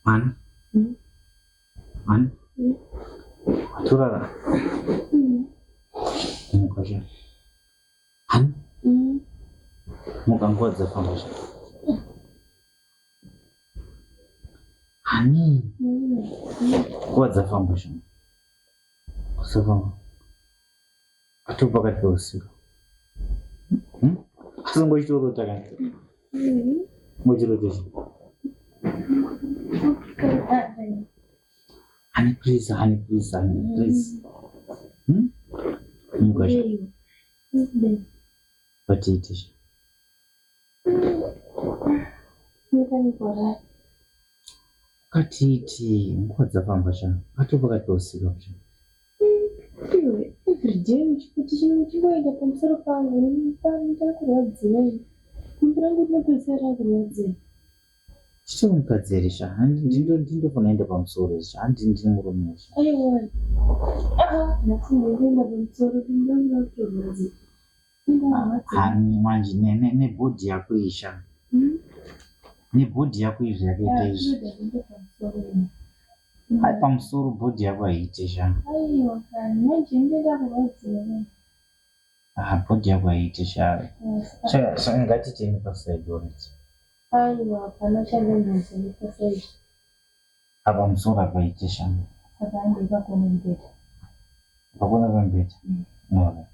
Ani? Ani? Watorara? Muka sha. Ani? Muka nguva dzafamba sha. Ani? Nguva dzafamba sha. Kusafamba. Atoo pakati peusiku. Hmm? Asi ngochitorota kani? Ngochirota chi? Honey, please, honey, please, honey, please. Hmm? Muka sha. Patiite sha. Katiti nguva dzafamba sha. Atoo pakati peusiku sha. Iwe everyday uchikuti uchingoenda pamusoro pangu ndakurwadziwa ini. Gumbo rangu rinopedzisira rakurwadziwa. Chito mukadzi here sha. Ndindo ndindofanira kuenda pamusoro sha. Handi ndini murume sha. Aiwa. Ah, nhasi ndinoenda pamusoro gumbo rangu rakutorwadziwa. Hani manje nebhodhi yako iyi sha. Nebhodhi yako izvi yakaita izvi. Hai pamusoro bhodhi yako haiite sha. Aiwa kani manje ndinoda kurwadziwa. Ah, bhodhi yako haiite sha. Sha, sha ngatiteni paside alright. Aiwa hapana chandinonzwa nepaside. Apa musoro apa haite sha. Saka handei pakona mubhedha. Pakona pamubhedha? Alright.